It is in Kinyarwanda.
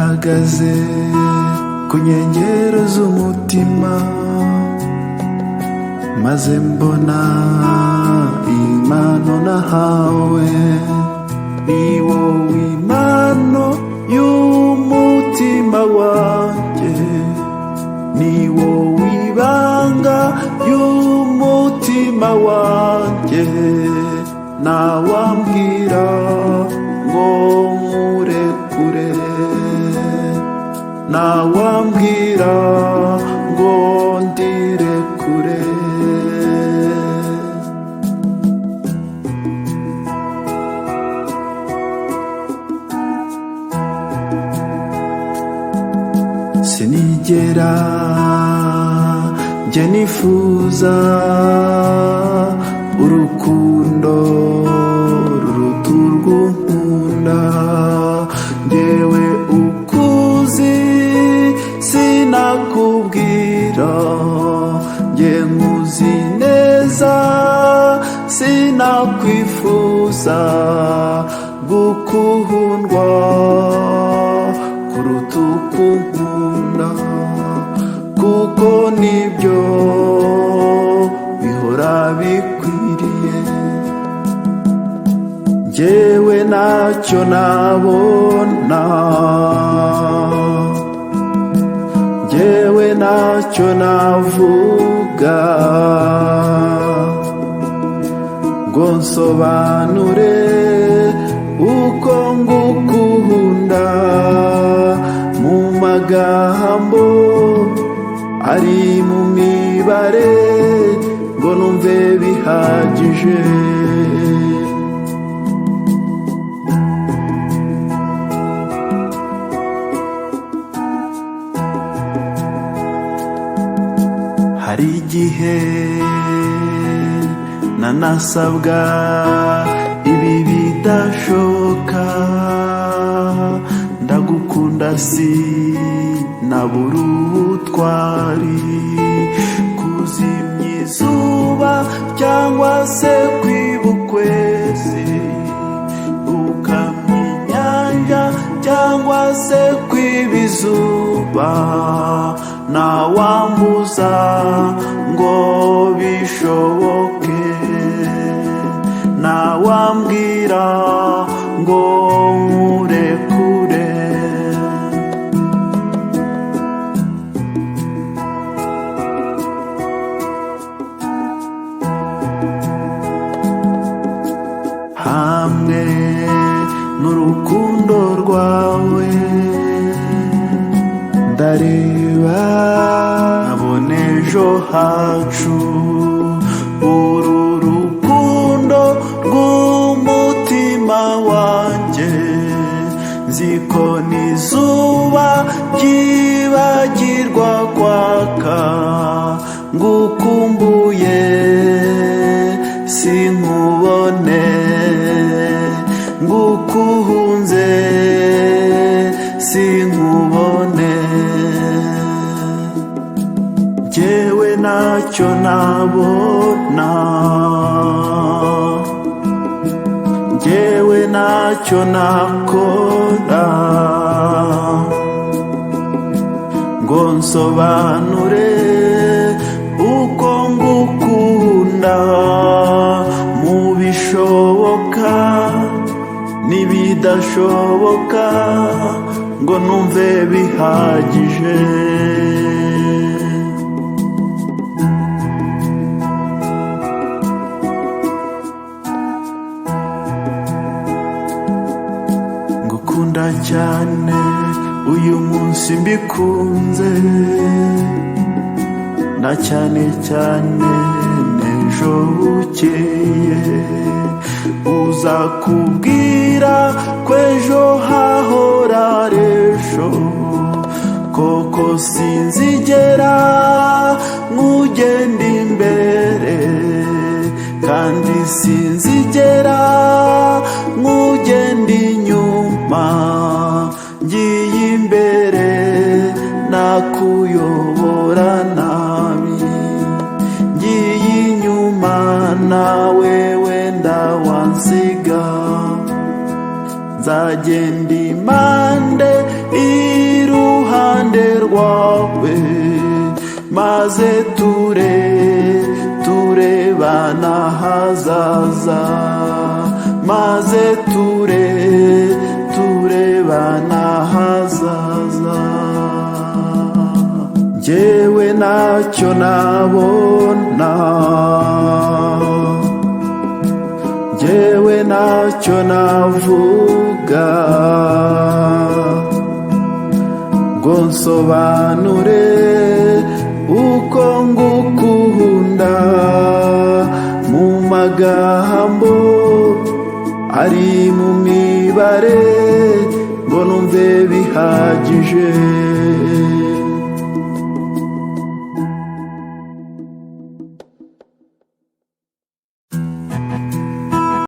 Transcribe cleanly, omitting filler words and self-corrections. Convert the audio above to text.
Nahagaze ku nkengero z'umutima, maze mbona impano nahawe. Ni wowe impano y'umutima wanjye, ni wowe ibanga y'umutima wanjye. Ntawambwira ngo nkurekure, ntawambwira ngo ndirekure. Sinigera njye nifuza urukundo ruruta urw'unkunda. Njyewe ukuzi sinakubwira, njye nkuzi neza sinakwifuza gukundwa kuruta uko unkunda, kuko nibyo bihora bikwiriye. Njyewe ntacyo nabona, njyewe ntacyo navuga ngo nsobanure uko ngukunda mu magambo ari mu mibare, ngo numve bihagije. Hari igihe nanasabwa ibi bidashoboka, ndagukunda si nabura ubutwari kuzimya izuba cyangwa se kwiba ukwezi, gukamya inyanja cyangwa se kwiba izuba, ntawambuza ngo bishoboke, ntawambwira ngo nkurekure. Hamwe n'urukundo rwawe ndareba nkabona ejo hacu. Uru rukundo rw'umutima wanjye, nzi ko n'izuba ryibagirwa kwaka, ngukumbuye sinkubone, ngukunze sinkubone. Njyewe ntacyo nabona, njyewe ntacyo nakora ngo nsobanure uko ngukunda mu bishoboka n'ibidashoboka, ngo numve bihagije. Ngukunda cyane uyu munsi mbikunze, na cyane cyane n'ejo bukeye. Uza kubwira ko ejo hahora ejo, koko sinzigera nkugenda imbere, kandi sinzigera nkugenda inyuma. Ngiye imbere nakuyobora nabi, ngiye inyuma nawe wenda wansiga. Nzagenda impande iruhande rwawe, maze turebana hazaza, maze turebana hazaza. Njyewe ntacyo nabona, njyewe ntacyo navuga ngo nsobanure uko ngukunda mu magambo ari mu mibare, ngo numve bihagije.